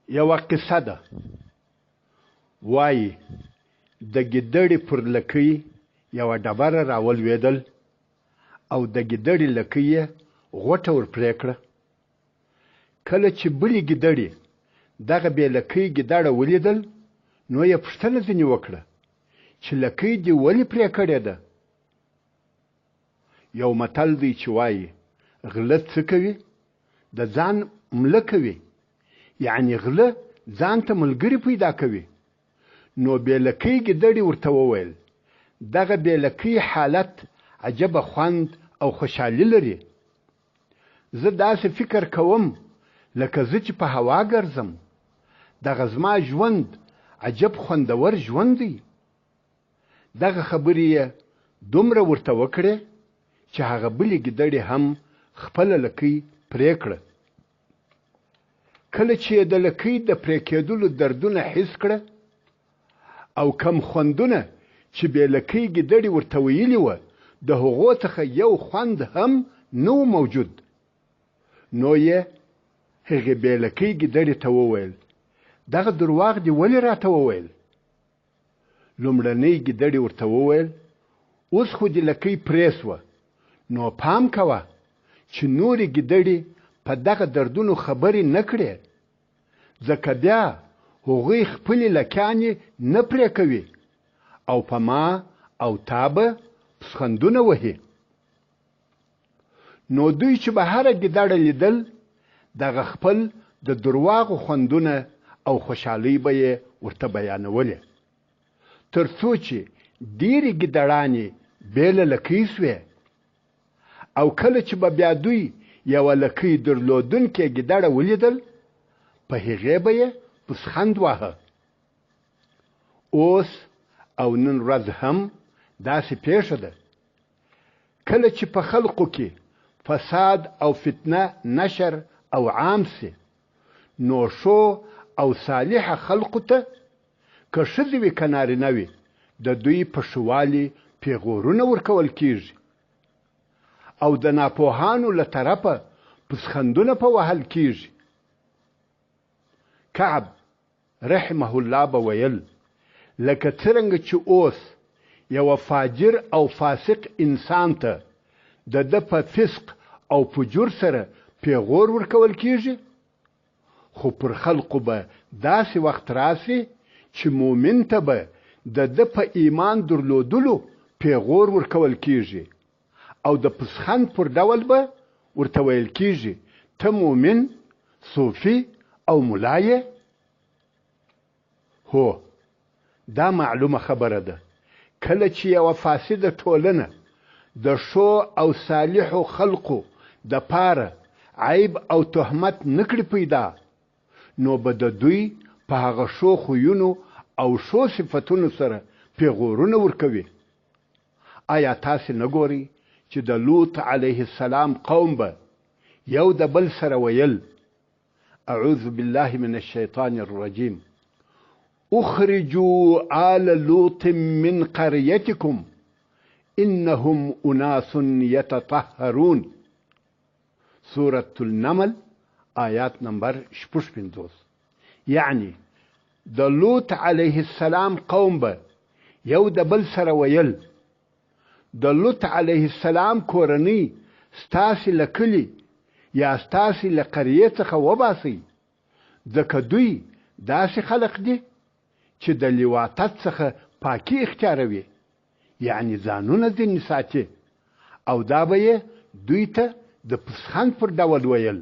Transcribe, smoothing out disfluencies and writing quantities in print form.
یوه قصه ده وایي د ګیدړې پر لکۍ یوه ډبره راولوېدل او د ګیدړې لکۍ یې غوټه ور پرې کړه. کله چې بلې ګیدړې دغه بې لکۍ ګیدړه ولیدل نو یې پوښتنه ځینې وکړه چې لکۍ دې ولې پرې کړې ده؟ یو متل دی چې وایي غله څه کوي؟ د ځان مله کوي یعنی غله ځان ته ملګري پیدا کوي. نو بې لکۍ ګیدړې ورته وویل دغه بې لکۍ حالت عجبه خوند او خوشحالي لري. زه داسې فکر کوم لکه زه چې په هوا ګرځم. دغه زما ژوند عجب خوندور ژوند دی. دغه خبرې یې دومره ورته وکړې چې هغه بلې ګیدړې هم خپله لکۍ پرې کړه. کله چې یې د لکۍ د پرې کېدلو دردونه حس کړه او کم خوندونه چې بې لکۍ ګیدړې ورته ویلي وه د هغو څخه یو خوند هم نه و موجود، نو یې هغې بې لکۍ ګیدړې ته وویل، دغه درواغ دې ولې راته وویل؟ لومړنۍ ګیدړې ورته وویل، اوس خو دې لکۍ پرې شوه، نو پام کوه چې نورې ګیدړې په دغه دردونو خبرې نه کړې، ځکه بیا هغوی خپلې لکیانې نه پرې کوي او په ما او تا به پسخندونه وهي. نو دوی چې به هره ګیدړه لیدل دغه خپل د درواغو خوندونه او خوشحالۍ به یې ورته بیانولې تر څو چې ډېرې ګیدړانې بې له لکۍ شوې او کله چې به بیا دوی یوه لکۍ درلودونکې ګیدړه ولیدل په هغې به یې پسخند واهه. اوس او نن ورځ هم داسې پېښه ده کله چې په خلقو کې فساد او فتنه نشر او عام سي نو ښو او صالح خلقو ته که ښځې وي که نارینه وي د دوی په ښه پیغورونه ورکول کیږي او د ناپوهانو له طرفه پسخندونه په وهل کیږي. کعب رحمه الله به ویل، لکه څرنګه چې اوس یوه فاجر او فاسق انسان ته د ده په فسق او فجور سره پیغور ورکول کیږي، خو پر خلقو به داسې وخت راسي چې مؤمن ته به د ده په ایمان درلودلو پیغور ورکول کیږي او د پسخند پر ډول به ورته ویل کیږي، ته مؤمن، صوفي او ملا یې؟ هو، دا معلومه خبره ده، کله چې یوه فاسده ټولنه د ښو او صالحو خلقو د پاره عیب او تهمت نکړي پیدا، نو به د دوی په هغه ښو خویونو او ښو صفتونو سره پیغورونه ورکوي. آیا تاسې نه ګورئ چې د لوط علیه السلام قوم به یو د بل سره ویل، اعوذ بالله من الشیطان الرجیم اخرجوا آل لوط من قريتكم انهم اناس يتطهرون. سورة النمل آیات نمبر 56. یعنی د لوط علیه السلام قوم به یو د بل سره ویل، د لوط علیه السلام کورنۍ ستاسې له کلي یا ستاسې له قریې څخه وباسئ، ځکه دوی داسې خلق دي چې د لواطت څخه پاکي اختیاروي، یعنی ځانونه ځینې ساتي، او دا به یې دوی ته د پسخند پر ډول ویل.